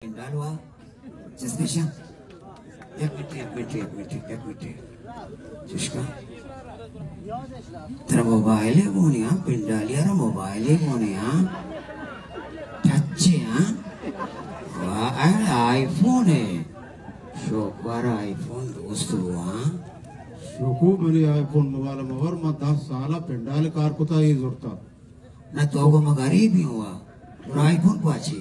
پنڈال وا، چست کشاں۔ یک منٹ، یک منٹ، یک منٹ، یک منٹ۔ چشکا۔ ترا موبائل ءِ گون ایں، پنڈالی ءَ را موبائل ءِ گون ایں۔ ٹچ ایں۔ واہ، اے آئی فون ایں۔ شوق ءَ را آئی فون دوست بو۔ شوکو، منی آئی فون موبائل مبر، من دہ سال ءَ پنڈال کار کتا، اے زرتا۔ نہ تو گو ما غریب ایں وا، گڑا آئی فون پاچی۔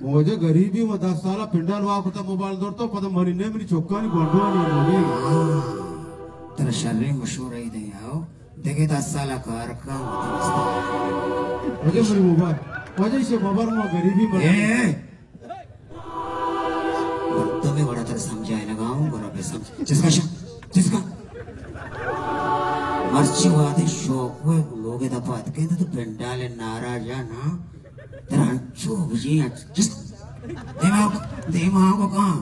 موجہ غریبی، ما دہ سال ءَ پنڈال وا کتا، موبائل دور تو پدا منی نے، منی چکانی گونڈوانی موبائل۔ ہاں، ترا شریں مشورہ ای دیں آؤ، دگہ دہ سال ءَ کار کن۔ واجہ منی موبائل، واجہ اسے خبر ما غریبی مر۔ اے! من تو میں وڑا تر سمجھائے لگا ہوں، گڑا بے سمجھ۔ چس کا شا؟ چس کا؟ مرچی وادے شوق ہوئے لوگ دپا اتکے تو پنڈال ناراض یا نا؟ تر انچو بجی انچ-، چس؟ دماغ، دماغ کو کہاں؟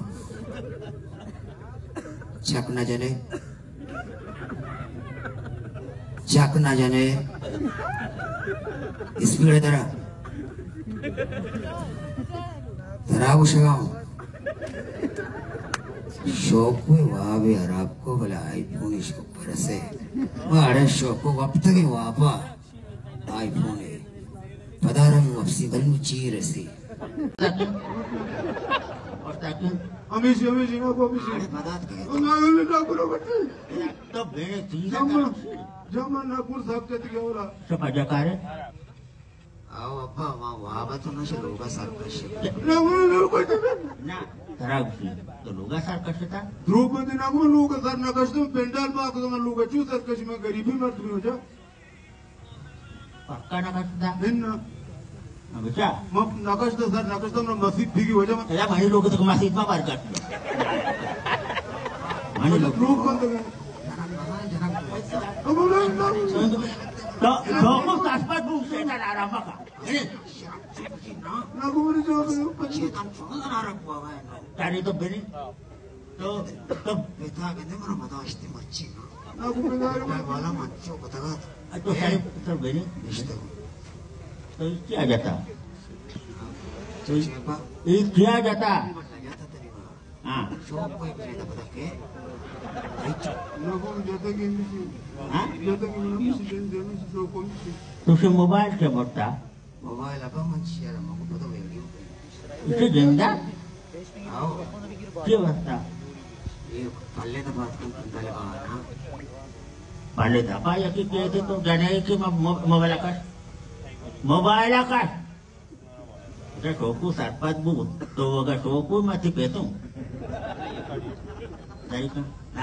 چک نہ جنے۔ چک نہ جنے۔ اسپیڈ ءَ درا۔ درا گوشگا ہوں۔ شوق ءِ واب ءَ حراب کو، بلے آئی فون شوق ءَ رسے۔ واڑے شوق ءِ وپتگیں وابا۔ آئی فون ءَ۔ پدا رنگ وپسی بلو چی رسی۔ ہمیشی، ہمیشی، نہ کو ہمیشی۔ ارے پدا اتکے۔ نہ، نہ، نہ، نہ، نہ، نہ۔ تو بے چیز جمع، جمع نہ پور صاحب تے گیا ولا۔ سو پجا کارے۔ آؤ ابا، ما وابا تو نہ شے لوگا سرکش۔ نہ، نہ، نہ، نہ، نہ۔ نہ، ترا گوشی، تو لوگا سرکش تا؟ دروگ بندی نہ کو، لوگا سر نہ کش تو، پنڈال با کو، لوگا چو سرکش، ما غریبی مرد بھی ہو جا۔ پکا نہ کشتا؟ اناں۔ نہ بچا؟ من نہ کشتا سر، نہ کشتا، من مسیت دیگی وجہ من۔ اے منی لوگ تو مسیت ما بار کٹ۔ منی لوگ۔ لوگ بند گئے۔ تو، تو کو تشبت بو شیطان آرام کا۔ نہ گوری جو شیطان چون آرام کو۔ تاری تو بری۔ تو، تو پتا گندے منا مداشتی مرچی نا۔ نہ کو بدار۔ والا من چو پتگا۔ تو سر، تو بری۔ نشتو۔ تو کیا جتا؟ تو چیپا۔ اے کیا جتا؟ ہاں۔ شوق کوئی پیدا پتا کے؟ نہ کو جتا کہ نہیں۔ ہاں؟ جتا کہ نہیں، شوق کوئی۔ تو سے موبائل کے بڑتا؟ موبائل ابا من چیارا مگو پتو ویڈیو۔ اسے زندہ؟ آؤ۔ کیا واسطہ؟ یہ پلے دبا کن پلے دبا نا۔ پلے دبا یا کہ کہتے تو جنے کہ م-، م-، موبائل کش۔ موبائل کش۔ اچھا، شوکو سرپد بو، تو اگر شوکو متی پیتوں۔ صحیح کن۔ نہ،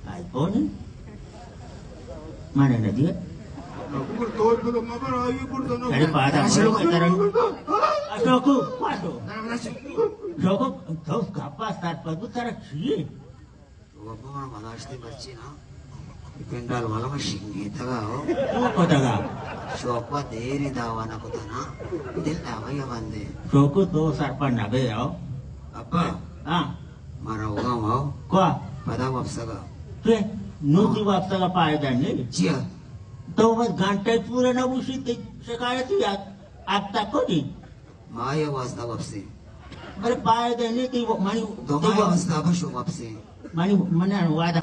آئی فون۔ مانے نہ دیا۔ ارے پادا مرو کہ ترن۔ اشوکو، پاسو۔ شوکو، تو گپا سر پر بو ترا چیے؟ بابا من مداشتی مرچی نا۔ پنڈال والا من شنگی تگا ہو۔ تو پتگا؟ شوکو دیری دعوا نہ کتا نا۔ دل دعوا یا بندے۔ شوکو تو سر پر نہ بے ہو۔ ابا۔ ہاں۔ مارا ہوگا ہوا۔ کوا؟ پدا واپسگا۔ کہ نو تی واپسگا پائدہ نہیں۔ چیا؟ تو بس گھنٹہ پورا نہ بوشی تے شکایتی یاد۔ اب تک کو نہیں۔ مایا واسطہ واپسی۔ ارے پائدہ نہیں تی وہ، منی دو تی مایا وہ واسطہ بشو واپسی۔ منی، منی وعدہ